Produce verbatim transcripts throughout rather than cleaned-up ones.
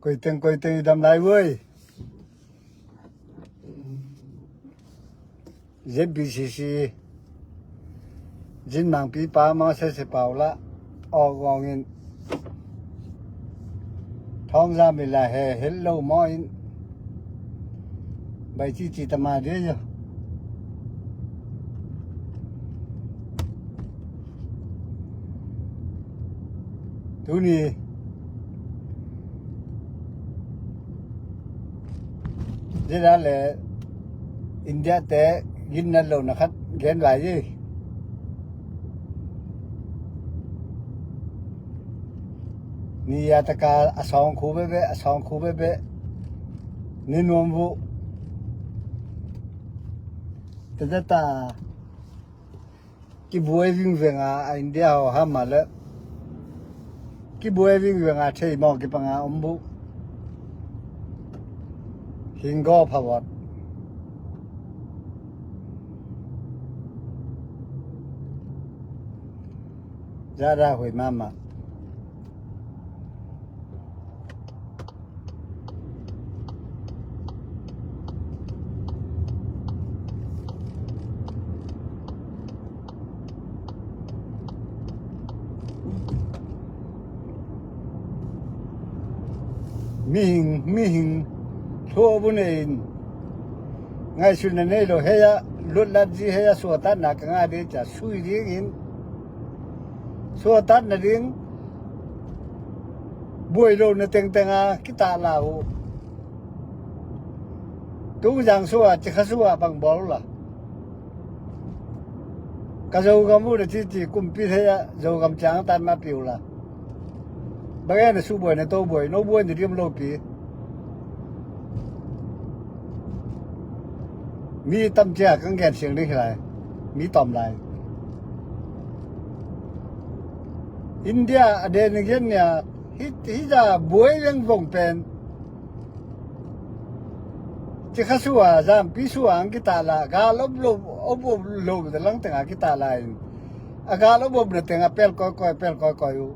Koiteng koiteng i dam lai uai. Z B C C Zin Mangpi pa Moses Pau la awk awng in thawng za mi la he het lo maw in bai cici tama dia jo. Tuni zia le India te ginnat lo na khat gen lai hi. Ni a taka a sawng khu bebe a sawng khu bebe ni nuam vuh. Tadata kibuai vingvenga a India ho hama le kibuai vingvenga thei mawng kipanga om buh. Hinggaw phavot zada hui mama. Mihing mihing thua bu nei in ngaihsutna nei lo heia lutlat zi heia suatatna ka ngah ding cia sui dingin suatatna ding buai lo na tengtenga kitahla uh. Tungzang sua cikha sua bang bawl la ka Zogam uh na cici kumpi thei ah Zogam ciang tan ma piu la. Bang e na subuai na tobuai no buai na diam lopi. Mi tam cia kan gen siang ding hi lai. Mi tom lai. India a den gen nia hi hi za buai leng vong pen. Cikha sua zampi sua ang kitahla gal op lo op op lo da lang tenga kitahla in a gal op op na tenga pel koi koi pel koi koi uh.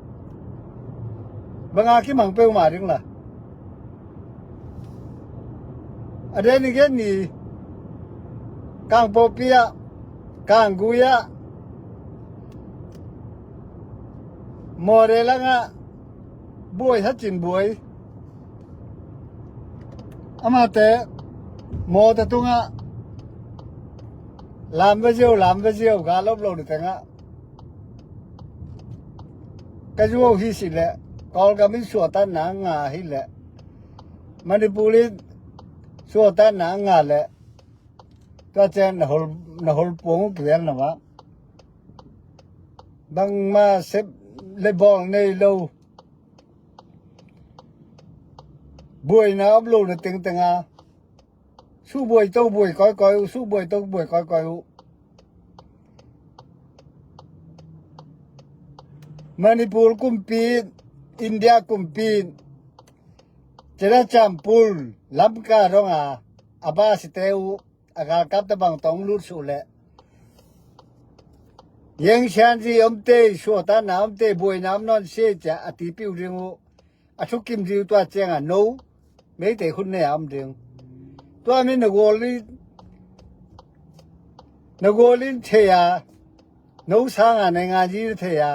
Banga kimang peu ma ding la. A den i gen ni kang popi ah kang gui ah mawre langah buai hacin buai. Amate mawta tungah lam va ziau lam va ziau gal op lo ni tengah ka zuau hi si leh Kawlgam in suatatna nga hi leh Manipur in suatatna nga leh tua ciang na hol na hol puang uh kivel na va bangma sep le bawl nei lo. Buaina om lo na tengtenga subuai to buai koi koi uh subuai to buai koi koi uh. Manipur kumpi India kumpi Churachandpur Lamka donga a ba site uh a galkap tabang tong lut suh leh Yeng sianzi omte suatanna omte buaina om nawn sia cia a tipiu ding uh a thukim ding uh tua cianga no meite khut nei a om ding. Tua mi na gual in na gual in thei a no sanga nei nga zi na thei a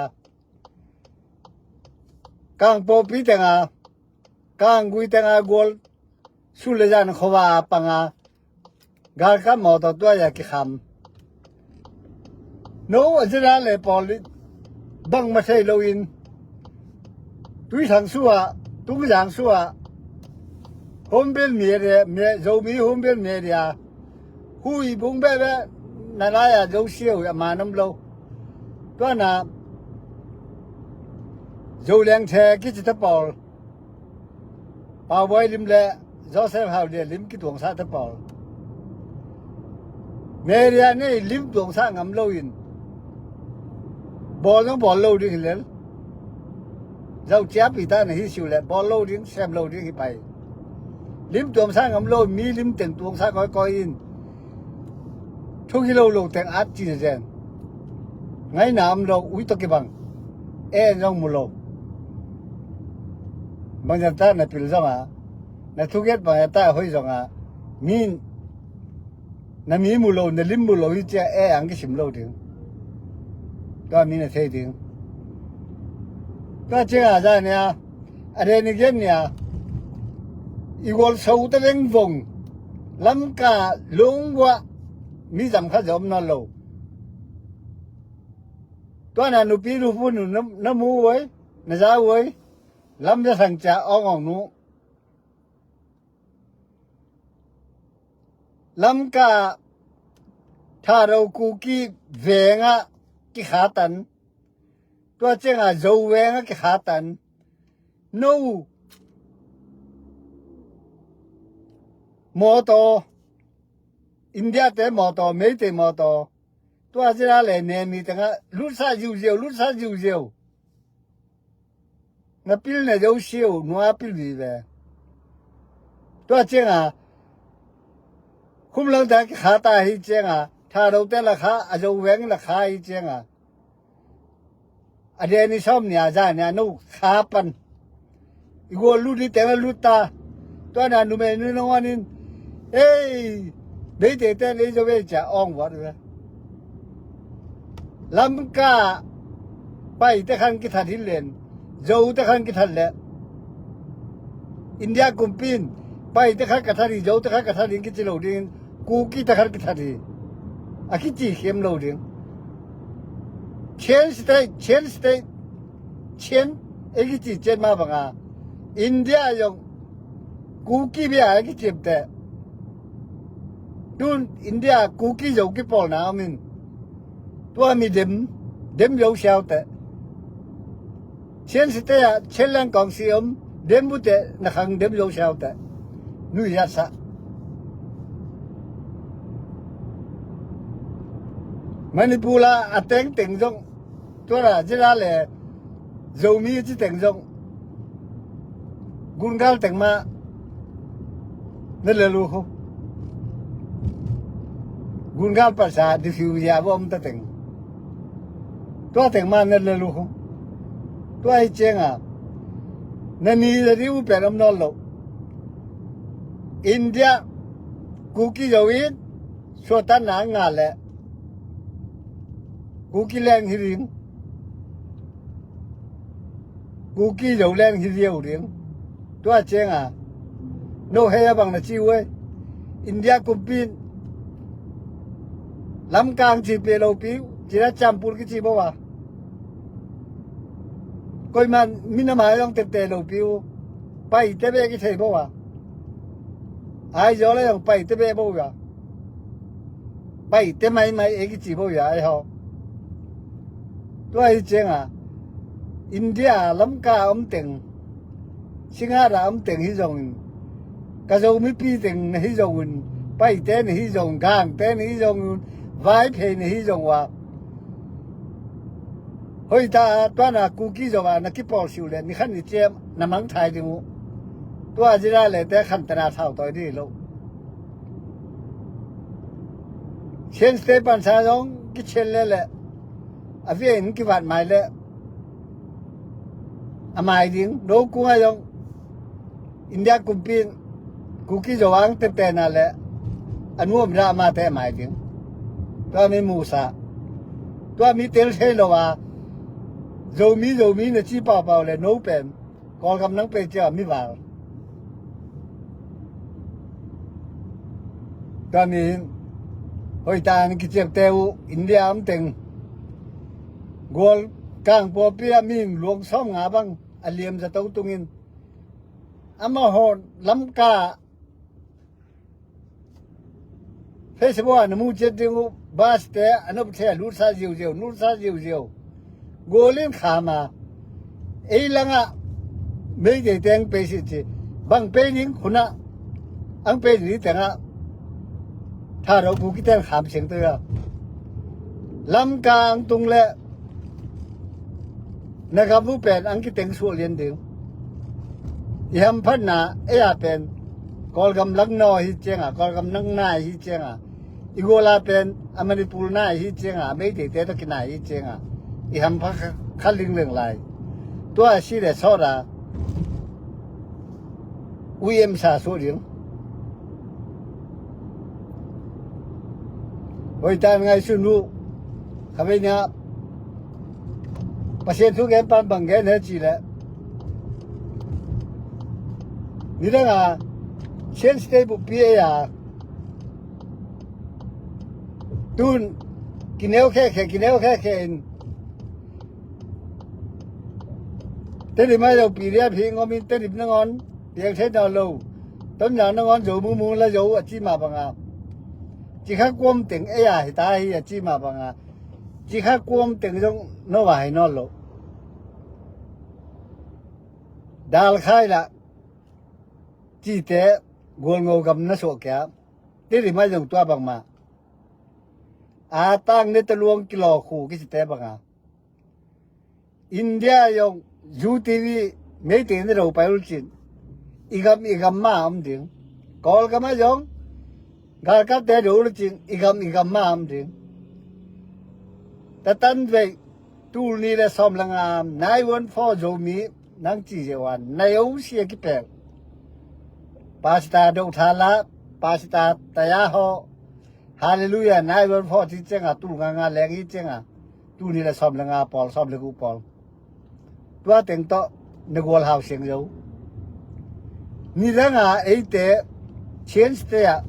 kang pawpi tenga kang gui tenga gual sulezan khova panga galkap mawtaw tuai a kikham. No a zira le pawl bangma thei loin tuithang suah tungzang suah humbel mia le zomi humbel mia dia hui bung bebe na lai a zo sia hui a manam lo. Tuana zo leng the kici ta pawl Pau Buai lim le Joseph Hau le lim kituangsa ta pawl media nei lim tuangsa ngam loin bawl nong bawl lo ding hi lel. Zau ciapi ta na hi siu le bawl lo ding sem lo ding hi pai. Lim tuangsa ngam lo mi lim teng tuangsa koi koi in thu hi lo lo teng at ci zen. Ngaina om lo ui to kibang e zong mu lo. Bangzah ta na pil zongah, na thuget bangzah ta hoih zongah, mi na mi mu lo, na lim mu lo hi cia e ang kisim lo ding. Tua mi na thei ding. Tua ciangah zah nia, a den i gen nia, i gual so ta vengvong, Lamka lungguah mi zam khat zah om nawn lo. Tua na nupi nupu nu na, na mu uai, na za uai, lam za sang cia awngawng nu. Lamka Thado Kuki vengah kikhatan. Tua ciangah Zo vengah kikhatan. No mawtaw, India te mawtaw, Meitei mawtaw, tua zila le nemi tengah lutsa ziuziau, lutsa ziuziau. Na pilna zosiau nua pil vive. Tua ciangah khumlang tengah kikhata hi ciangah, Thado te lakha, a Zo veng lakha hi ciangah, a den i sawm nia, za nia no kha pan. I gual lut i teng a lut ta. Tua na numei nu nangawn in, ei, Meitei ten ei zo vei cia awng vuat ve. Lamka Paite khan kithat hi len, Zote khan kithat le, India kumpi in Paite khan ka that hi, Zote khan ka that hi kici lo dingin, Kukite khan kithat hi. A kici khiam lo ding. Chin State, Chin State, Chin, e kici Chin mah banga India zong Kuki bia e kicimte. Tun India Kuki Zo kipawlna om in, tua mi dem, dem Zo siaute. Chin State ah Chinland Council om, dem bute na khang dem Zo siaute. Nui yatsa. Manipur ah a tengteng zong, tua la zila le Zomi ci teng zong, gungal teng mah na lel uh khu. Gungal palsa difiu ya bom ta teng, tua teng mah na lel uh khu. Tua hi ciangah na ni za di uh pen om nawn lo. India Kuki Zo in suatanna ngah le Kuki leng hi ding. Kuki Zo leng hi ziau ding. Tua ciangah no hei a bang na ci uai. India kumpi in Lamka ang ci pe lopi uh, cina campur kici bo a. Koiman minamai zong tette lopi uh, Paite bek i thei bo a. Aizawl a zong Paite bek bo a. Paite maimai e kici bo a, ai haw. Tua hi ciangah India Lamka om teng, Singapore om teng hi zongin, ka Zo mipi teng na hi zongin, Paite na hi zongin, Gangte na hi zongin, Vaiphei na hi zong uh a, hoih ta a, tua na Kuki Zo a na kipawl siu le ni khat ni ciam na mangthai ding uh. Tua zila le te khan tana thau tawi ding hi lo. Chin State pansa zong kichen le le a vian kivat mai le a mai ding. No kung a zong India kumpi in Kuki Zo ang teptena le a nuam dah amate a mai ding. Tua mi musa, tua mi tel thei lo a, Zomi Zomi na ci paupau le no pen Kawlgam nang pe cia mi val. Tua mi hoih ta ni kiciamte uh India om teng, gual kang pawpi a mi luang sawm nga bang a liam zato tungin, amah haw Lamka Facebook ah na mu ciat ding uh, bus te a nop thei a lutsa ziauziau, lutsa ziauziau. Gual in kham a, ei langah Meitei teng pei si ci, bang pei ding khunah ang pei ding tengah Thado Kuki teng kham siang tui a. Lamka ang tung le na gam uh pen ang kiteng suah lian ding. I hamphatna ei a pen Kawlgam lang naw hi cianga, Kawlgam nang nai hi cianga, i guala pen a Manipur nai hi cianga, a Meiteite tawh kinai hi cianga, i hampha kha, kha lingleng lai. Tua a si le sawt a uiemsa suah ding. Hoihtak ngaihsun uh. Khavei nia Pasian thu gen pan bang gen he cih leh, nidanga Chin State buppi ei a tun kineu khekhe, kineu khekhe in Tedim a zo P D F hi ngom in Tedim nangawn piang thei nawn lo. Tonzang nangawn zo mumung la zo a ci mah banga, cikha kuam teng ei a hi ta hi a ci mah banga, cikha kuam teng zong no a hi nawn lo. Dal khai lah cite gualngo gam na suah kia. Tedim a zong tua bangmah a tang ne ta luang kilawkhu kicite banga, India zong U T V meite na do pai ulcin i gam i gam ma om ding. Kawlgam a zong galkapte do ulcin i gam i gam ma om ding. Tatan vei tul ni le sawm le nga nine one four Zomi nang ci zeuh a na yo sia kipel. Pastor do thala, Pastor taya ho, Hallelujah, nine one four ci cianga tul nga nga leng hi cianga tul ni le sawm le nga pawl, sawm le gu pawl. Tua teng tawh na gual hau siang zo. Nidanga eite Chin State ah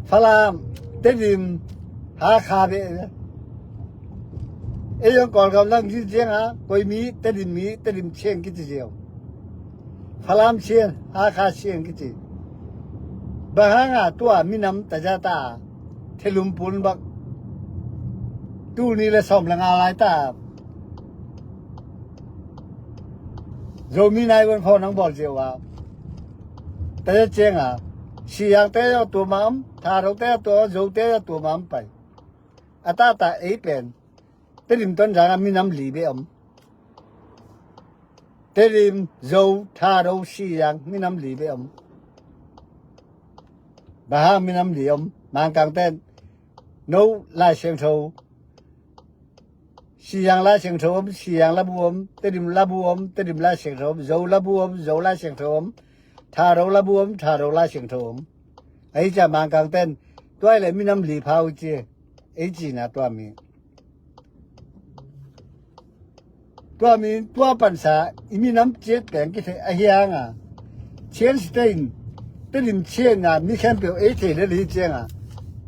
Falam, Tedim, Hakha beh. Ei zong Kawlgam lang ci cianga koi mi, Tedim mi, Tedim Chin kici ziau. Falam Chin, Hakha Chin kici. Bang hanga tua minam taja ta, thelum pun bak tul ni le sawm le nga lai ta. Zomi nine one four nang bawl ziau a, taja cianga, Siyang te zong tua ma om, Thado te zong tua ma om, Zo te zong tua ma om pai. A tata ei pen Tedim Tonzang a minam li beh om. Tedim, Zo, Thado, Siyang minam li beh om. Bang hang minam li om? Mangkang ten no Lai Siangtho, Siyang Lai Siangtho om, Siyang labu om, Tedim labu om, Tedim Lai Siangtho om, Zo labu om, Zo Lai Siangtho om, Thado labu om, Thado Lai Siangtho om. Ahi cia Mangkang ten tua i le minam li pha uh ci. Ei cina tua mi, tua mi tua pansa i minam ciat peng kithei ahi hanga, Chin State in Tedim Chin a mi khempeuh ei thei le li cianga,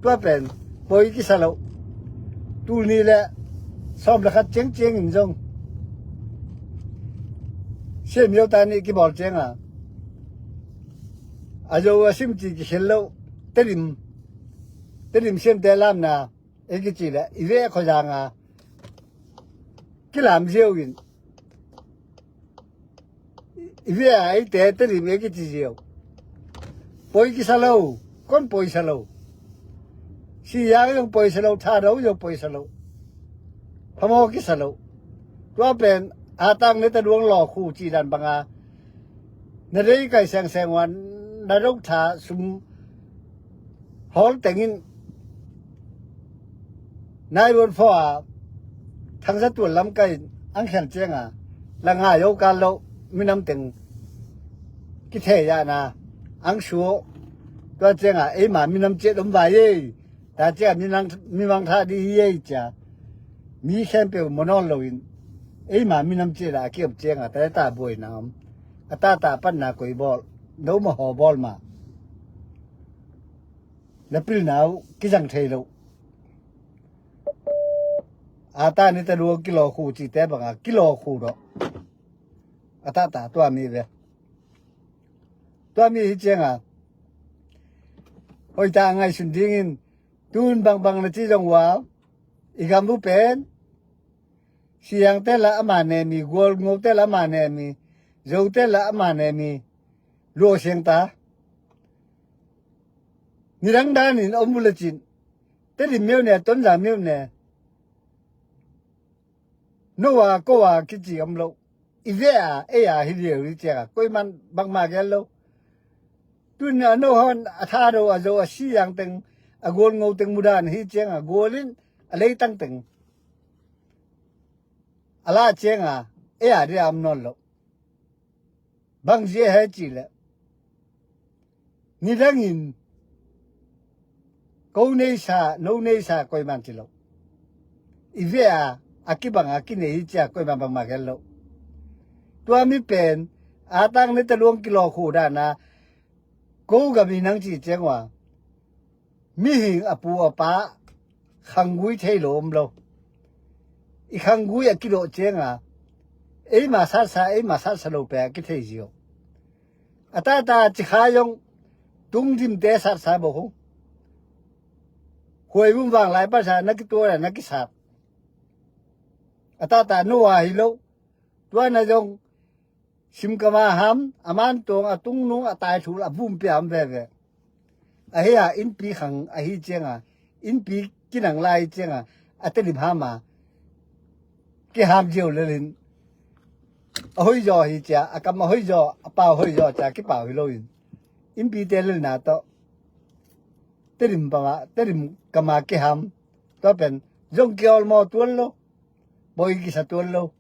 tua pen poi kisa lo. Tul ni le sawm le khat ciangciang in zong Sian Myo ta nih kibawl cianga a zo a sim ci kikhel lo. Tedim, Tedim Siante lamna ei kici le i veh khuazanga kilam ziau in i veh a eite Tedim ei kici ziau. Poi kisa lo, kon poisa lo. Siyang zong poisa lo, Thado zong poisa lo. Phamaw kisa lo. Tua pen a tang ne ta luang lawkhu ci dan banga na dei kai sengseng wan na dok tha sum hawl tengin nine one four a thangsa tual lam kai ang khen cianga la ngai yo kal lo minam teng kithei ya na ang suo. Tua cianga eima minam ciat om vai ei. Ta cia mi mang, mi mang tha di hi ei cia. Mi khempeuh mo nawn loin eima minam cia la a kiam cianga ta ta buaina om. A tata panna koi bawl, no mahaw bawl ma. La pilna uh kizang thei lo. A ta ni ta luang kilawkhu cite banga kilawkhu dawh. A tata tua mi ve. Tua mi hi cianga hoihtak ngaihsun dingin tun bangbang na ci zong ua i gam uh pen Siyang te la ama nemi, Gualngo te la ama nemi, Zo te la ama nemi luah siang ta. Nidang danin om uh le cin Tedim miau ne, Tonzang miau ne, no a ko a kici om lo. I veh a ei a hi liau hi cianga koiman bangma gel lo. Tun a no hon a Thado a Zo a Siyang teng a Gualngo teng mudan hi cianga gualin a leitang teng a la cianga ei a dia om nawn lo. Bang zia he ci le Nidangin ko neisa, no neisa koiman ci lo. I ve a, a kibang a kinei hi cia koiman bangmah gen lo. Tua mi pen a tang ne ta luang kilawh khuh dana ko gam i nang cih ciang ua, mihing a pu a pa khanggui thei lo om lo. I khanggui a kidawh cianga eima satsa, eima satsa lo pe a kithei zio. A tata cikha zong tungdimte satsa bo hong. Huai vumvang lai pasa na kituara na kisat. A tata nua hi lo. Tuana zong simkama ham, a man tuang, a tungnung, a taithul, a vum pia am veve. A hia innpi khang ahi cianga, innpi kinang lai cianga, a tedim hama kiham zio lelin. A hoizaw hi cia, a kam a hoizaw, a pau hoizaw cia kipau hi loin. Innpite lelna tawh tedim pama, tedim kama kiham. Tua pen zong kiawlmaw tuan lo. Boi kisa tuan lo.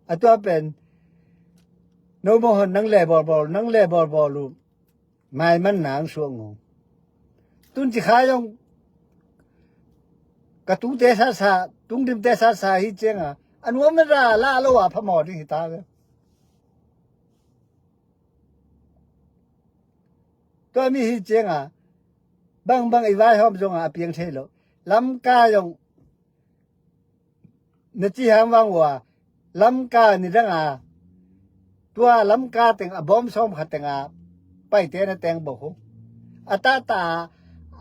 A tua pen no mo hon nang le bawlbawl, nang le bawlbawl uh. Maiman nang suak ngong. Tun cikha zong ka tute satsa, tungdimte satsa hi cianga a nuam na ra la lo a phamaw ding hi ta ve. Tua mi hi cianga bangbang i vaihawm zonga a piang thei lo. Lamka zong na ci hang vang ua, Lamka nidanga tua Lamka teng a bawm sawm kha tenga paite na teng bo hu. A tata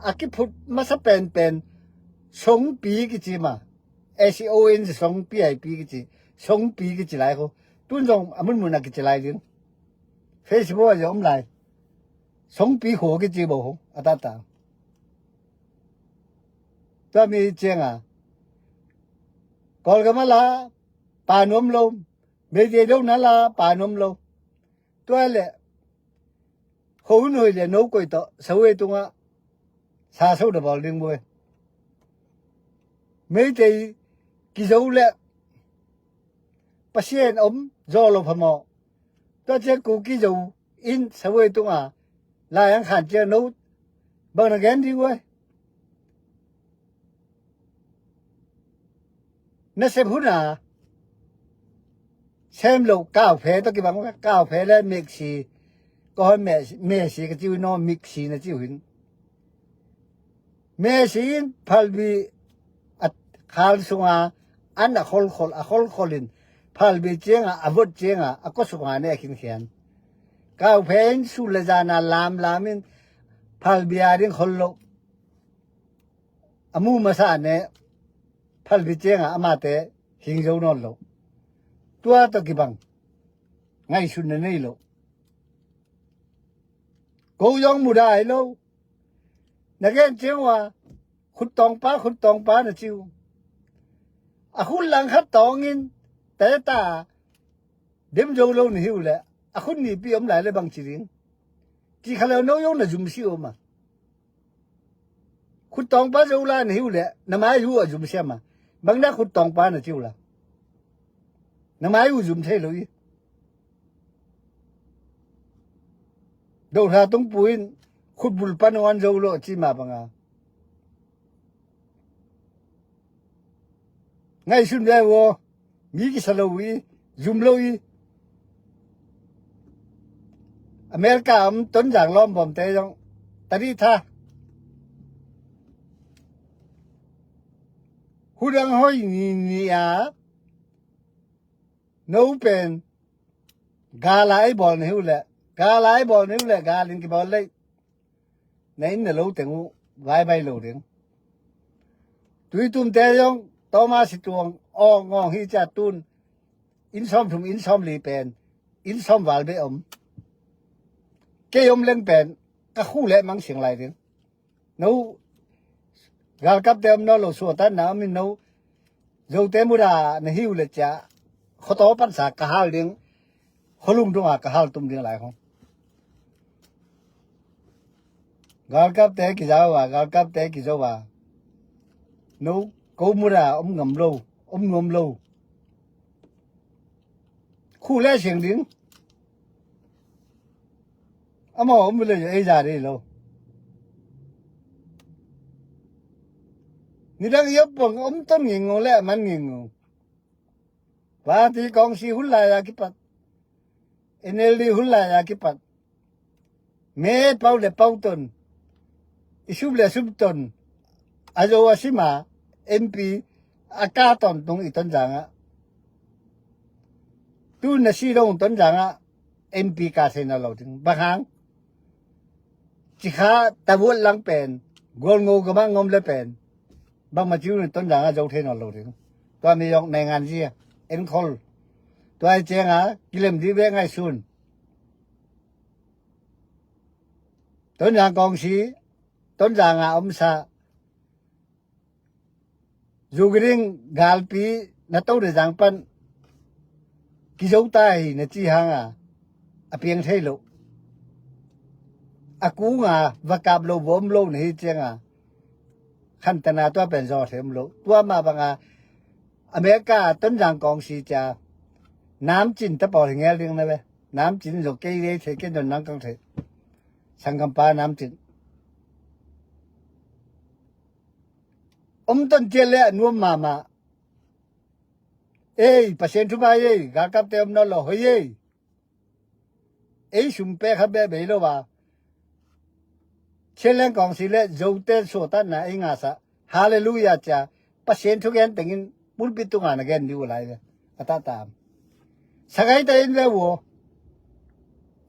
a kiphut masa penpen Songpi kici ma. S O N Songpi ai pi kici. Songpi kici lai hu. Tun zong a munmun a kici lai ding. Facebook a zong om lai. Songpi kho kici bo hu a tata. Tua mi cianga Kawlgam a la pa nuam lo, Meitei do na la pa nuam lo. Tua le ho hun hoi le no koi tawh sawei tunga sa so da bawl ding buai. Meitei kizo le Pasian om zaw lo phamaw. Tua ciang Kuki zo in sawei tunga lai ang khan ciang no bang na gen ding uai. Nasep huna sem lo kauphe tawh kibang uai. Kauphe le meksi, ko hon meksi ka ciu no, miksi na ciu hin. Mesin phalbi a khal sunga an a kholkhol, a kholkholin phalbi cianga a vot cianga a ko sunga ne a khinkhian. Kauphe in sul le zana lamlamin phalbi a ding khol lo. A mu masa ne phalbi cianga amate hing zo nawn lo. Tua tawh kibang ngaihsutna nei lo. Ko zong mudai lo. Na gen ciang ua khut tawngpa, khut tawngpa na ciu. A khut langkhat tawngin teta dem zo lo na hiu le a khut nipi om lai le bang ci ding. Ci kha lo no zong na zum si om a. Khut tawngpa zo lai na hiu le na mai hu a zum siam a. Bang na khut tawngpa na ciu la. Na mai hu zum thei lo i. Dohra tungpu in khutbul pan wan zo lo ci ma banga. Ngaihsun ve vo, mi kisa lo i, zum lo i. America om Tonzang lawm bawmte zong tadi tha. Hudang hoi ni ni a no pen gala ei bawl na hiu le, gala ei bawl na hiu le, galin kibawl lei. Na inn na lo teng uh vaibai lo ding. Tuitumte zong Thomas hi tuang aw ngawng hi cia tun inn sawm thum inn sawm li pen inn sawm val beh om. Kei om leng pen ka khu le mang siang lai ding. No galkapte om no lo suatanna om in no Zote muda na hiu le cia khuataw pansa ka hal ding, khualung tunga ka hal tum ding lai khong. Galkapte kiza ua, galkapte kizo ua. No ko muda om ngam lo, om nuam lo. Khu le siang ding. Amau om le ei za dei lo. Nidang i oppong om ton ngingong le a man ngingong. Party kongsi hun lai a kipat, N L D hun lai a kipat, me pau le pau ton, i sup le sup ton, a zo a sima M P a ka ton tung i Tonzang ah. Tu na si dong Tonzang ah M P ka thei na lo ding. Bang hang? Cikha tavuat lang pen, gualngo gamah ngom le pen, bangmah ciu in Tonzang ah zo thei nawn lo ding. Tua mi zong naingan zia, enkhol. Tua i cianga kilem dih ve ngaihsun. Tonzang kongsi, Tonzang a omsa, Zu Gring galpi na to na zang pan kizo ta hi na ci hanga a piang thei lo. A kunga va kap lo, va om lo na hi cianga khantana tua pen zaw thei om lo. Tua mah banga America Tonzang kongsi cia namcin ta pawl hi ngel ding na ve. Namcin zong kei lei thei, kei don nang kang thei. Sanggampa namcin om ton ciat le a nuam mahmah. Ei, Pasian thupha ei, galkapte om nawn lo hoi ei. Ei sum pek khat beh bei lo a, Chinland Council le Zote suahtakna ei ngahsah. Halleluiah cia, Pasian thugen tengin pulpit tunga na gen dih uh lai ve. A tahtam. Sagaita in ve uh aw.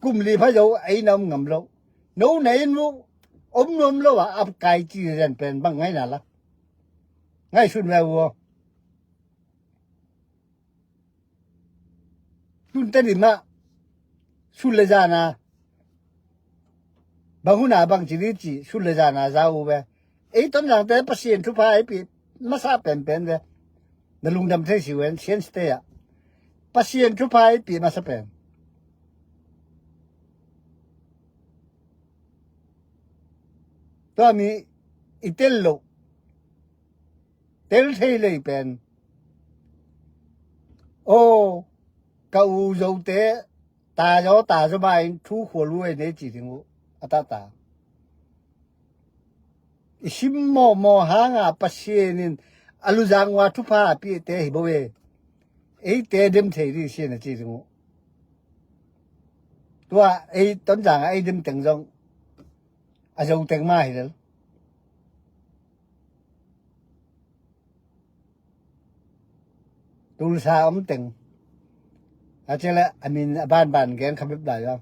Kum li pha zo ei na om ngam lo. No na in uh om nuam lo a, a kai ci rian pen bang ngaihna la. Ngaihsun ve uh aw. Tun Tedim ah sul le zana bang huna bang ci li ci sul le zana za uh ve. Ei Tonzangte Pasian thupha ei pi masa penpen ve. Na lungdam thei si ven, Sian State ah Pasian thupha ei pi masa pen. Tua mi i tel lo, tel thei lei pen. Aw, ka u Zote tazaw tazaw ma in thu khual uh ei nei ci ding uh a tahta. I sim mawhmawh hanga Pasian in a luzang ua thupha a pihte hi bo e. Eite dem thei dih Sian a ci ding uh. Tua ei Tonzang a ei dem teng zong a zo teng mah hi lel. Tulsa om teng a cia le a min a banban gen kha bep lai a.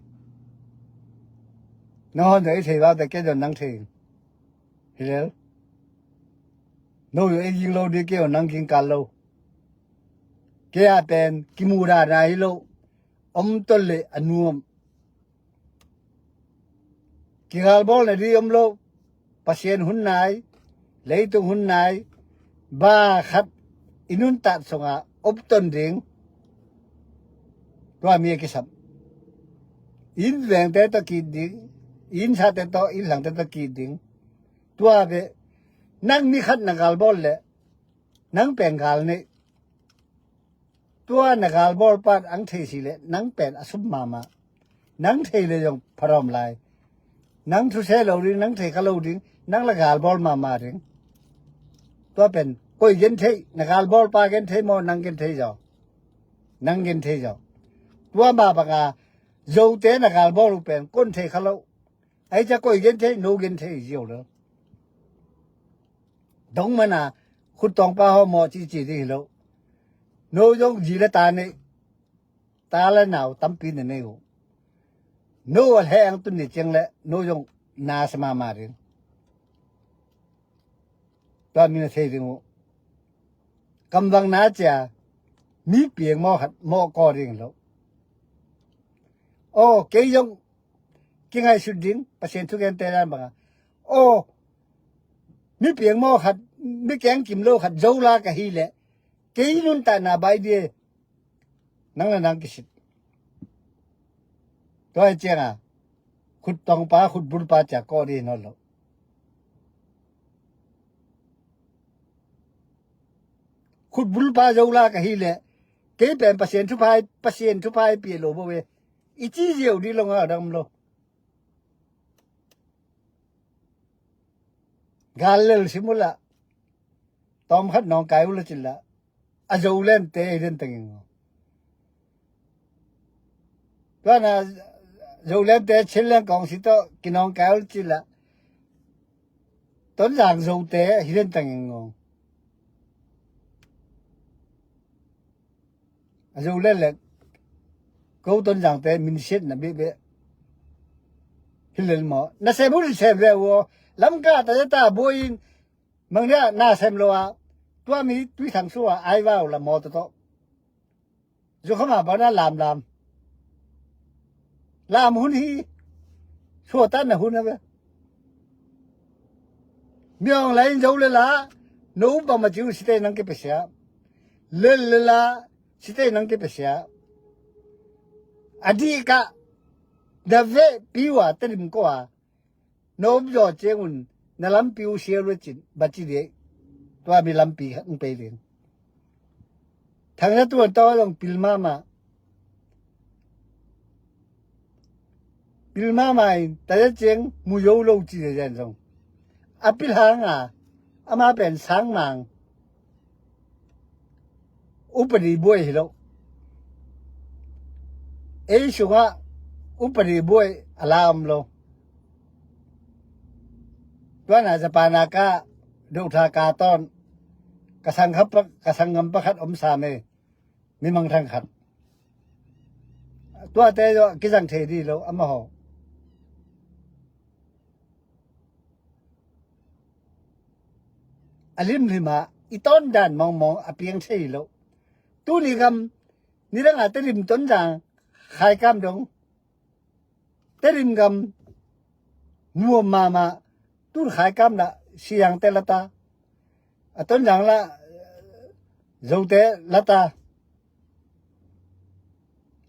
Nahon zong ei thei vaute kei zong nang thei hi lel. No zong ei ging lo dih, kei zong nang ging kal lo. Kei a pen kimuhdahna hi lo. Om tol le a nuam. Kigalbawl na dih om lo. Pasian hun nai, leitung hun nai, ba khat i nuntat sungah op ton ding. Tua mi a kisam. Inn vengte tawh kit ding, inn sate tawh, inn hlangte tawh kit ding. Tua ve, nang ni khat na galbawl le nang pen gal neih. Tua na galbawl pan ang thei si le nang pen a sum mahmah. Nang thei le zong pharom lai. Nang thuse lo ding, nang thei kha lo ding, nang la galbawl mahmah ding. Tua pen koi gen thei, na galbawl pa gen thei maw, nang gen thei zaw. Nang gen thei zaw. Tua mah banga Zote na galbawl uh pen kon thei kha lo. Ai ca koi gen thei, no gen thei ziau lo. Dong mana khut tawngpa haw maw cici ding hi lo. No zong zi le ta nei, ta le nau tampi na nei uh. No a heh ang tun ni ciang le no zong na sa mahmah ding. Tua mi na thei ding uh. Kamvang na cia mi piang maw khat maw kaw ding hi lo. Aw, kei zong kingaihsut ding Pasian thugente dan banga. Aw, mi piang maw khat, mi keng kim lo khat zo la ka hi le kei nuntakna bai dia nang le nang kisit. Tua hi cianga khut tongpa khut bulpa cia kawh dih nawn lo. Khut bulpa zo la ka hi le kei pen Pasian thupha, Pasian thupha i pia lo bo ve. I ci ziau dih lo nga dam lo. Gal lel sim uh lah, tawm khat nawngkai uh lah cin lah, a Zolente hi den tengin ngawng. Tuana Zolente Chinland Council tawh kinawngkai uh lah cin lah, Tonzang Zote hi den tengin ngawng. A Zoland le ko Tonzangte minsiatna bebeh hi lel maw? Nasem hun sem ve uh aw. Lamka ta zeta buai in, mang dia na sem lo a, tua mi tui thang sua ai vau la maw tawh. Zu khama bana lamlam. Lam hun hi. Suatanna hun a ve. Miawng lai in zo le la, no bang ma ciu site nang kipia sia. Lel le la, site nang kipia sia. A dih ka, na veh piu a, Tedim ko a, na om zaw ciangun, na lampi uh sial uh cin, ba ci dih. Tua mi lampi hong pei ding. Thangna tuan tawh zong pil mahmah. Pil mahmah in, ta zia ciang mu zo lo ci zia zong. A pil hang a, ama pen sangmang. Upadi buai hi lo. Ei sungah upadi buai a la om lo. Tuana Japan a ka, Dr. Katon, ka sanggam pa, ka sanggam pakhat om sam e. Mimang thang khat. Tuate zong kizang thei di lo, amaho. A limlim ah, i tawn dan mawngmawng a piang thei lo. Tuni gam, nidang a Tedim Tonzang khaikam dong. Tedim gam nuam mahmah, tun khaikam lah, Siangte lata. A Tonzang lah, Zote lata.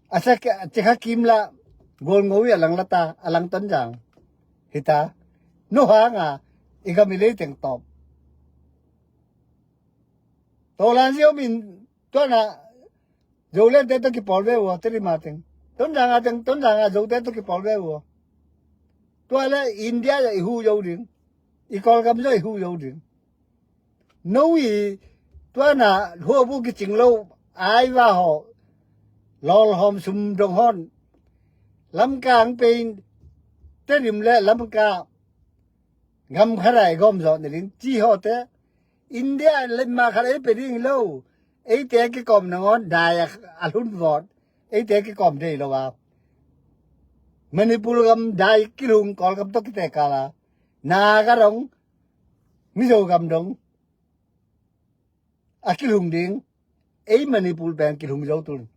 A sak, a cikha kim lah, Golngo i a lang lata, a lang Tonzang. Hita, no hang a, i gam i lei teng tawp. Tawlan zia om in, tuana, Zolente tawh kipawl ve uh aw, Tedim a teng. Tonzang a teng, Tonzang a Zote tawh kipawl ve uh aw. Tua le India zong i hu zo ding. I Kawlgam zong i hu zo ding. No i tuana huabu kicing lo, aiva haw, lawlhawm sum dong hawn. Lamka ang pein, Tedim le Lamka. Gam khat a i gawm zawh ni ding, ci hawte. India in lemma khat ei pe ding lo. Eite kikawm nangawn dai a, a hlun vawt. Eite kikawm thei lo a. Manipur gam dai kilhung Kawlgam tawh kitekal a. Naga dong, Mizo gam dong. A kilhung ding. Ei Manipur pen kilhung zo tun.